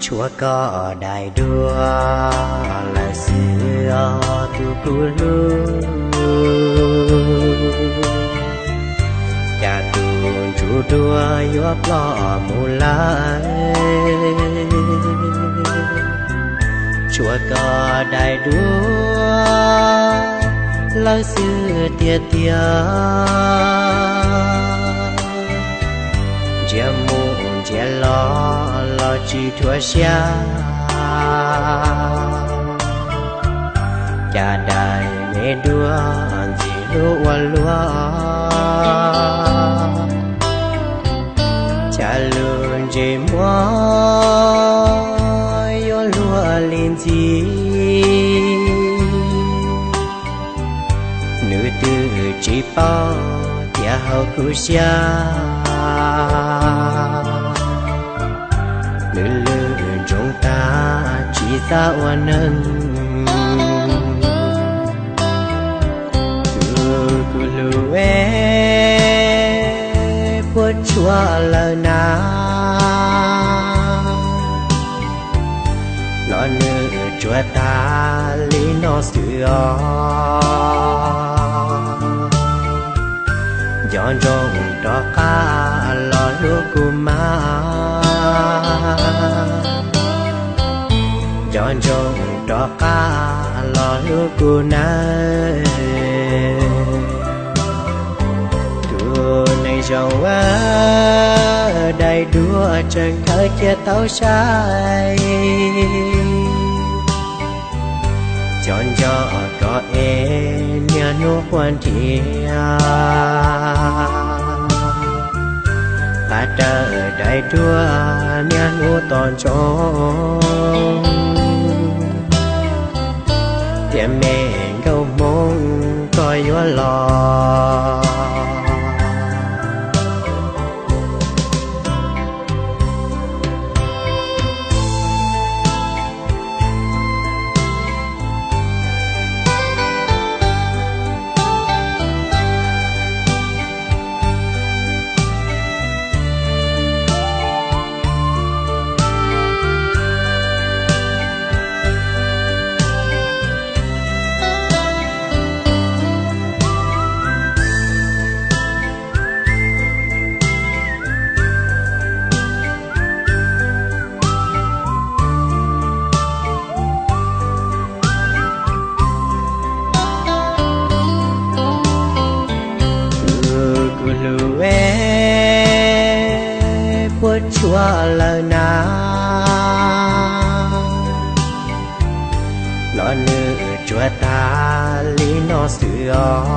Tshuav koj daim duab lawm xwb os tus kuv hlub, cas tus ntsuj duab yuav ploj mus lawm. Tshuav koj daim duab lawm xwb tiag tiag, ntsia mus ntsia los los tsis dhuav siab. Cas daim me duab ntxim hlub ua luaj, cas lub ntsej muag yuav luag li ntxim. Nws twb tsis paub tias hauv kuv siab, nws lwj ntsoov tag tsis xav ua neeg. Tus kuv hlub es, puas tshuav lawm na, los nws tsuas tag li no xwb os. Nco ntsoov rov qab los hlub kuv mas, nco ntsoov rov qab los hlub kuv nawb. Tus neeg zoo, daim duab tseem khaws cia tau sai, cov nco koj es niaj hnub quaj nrhiav, qab rawv daim duab niaj hnub tos ntsoov, tias me nkauj Hmoob koj yuav los. Tus kuv hlub es, puas tshuav lawm na, los nws tsuas tag li no xwb os.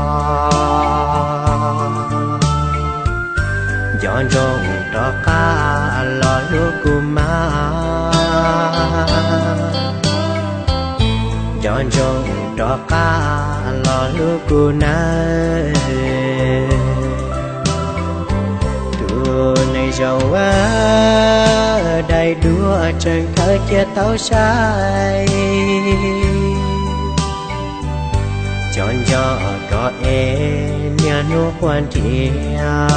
Nco ntsoov rov qab los hlub kuv mas, nco ntsoov rov qab los hlub kuv nawb. Tus neeg zoo, daim duab tseem khaws cia tau sai, cov nco koj es niaj hnub quaj nrhiav,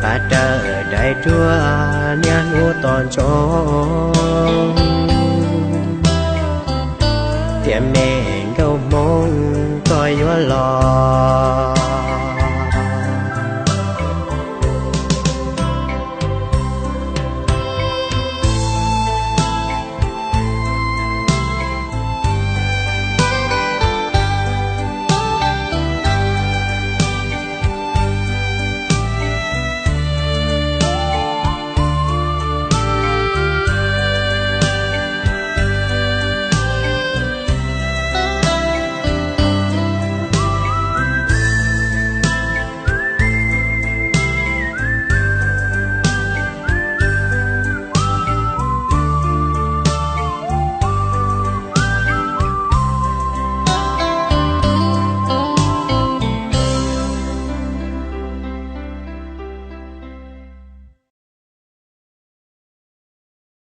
qab rawv daim duab niaj hnub tos ntsoov, tias me nkauj Hmoob koj yuav los.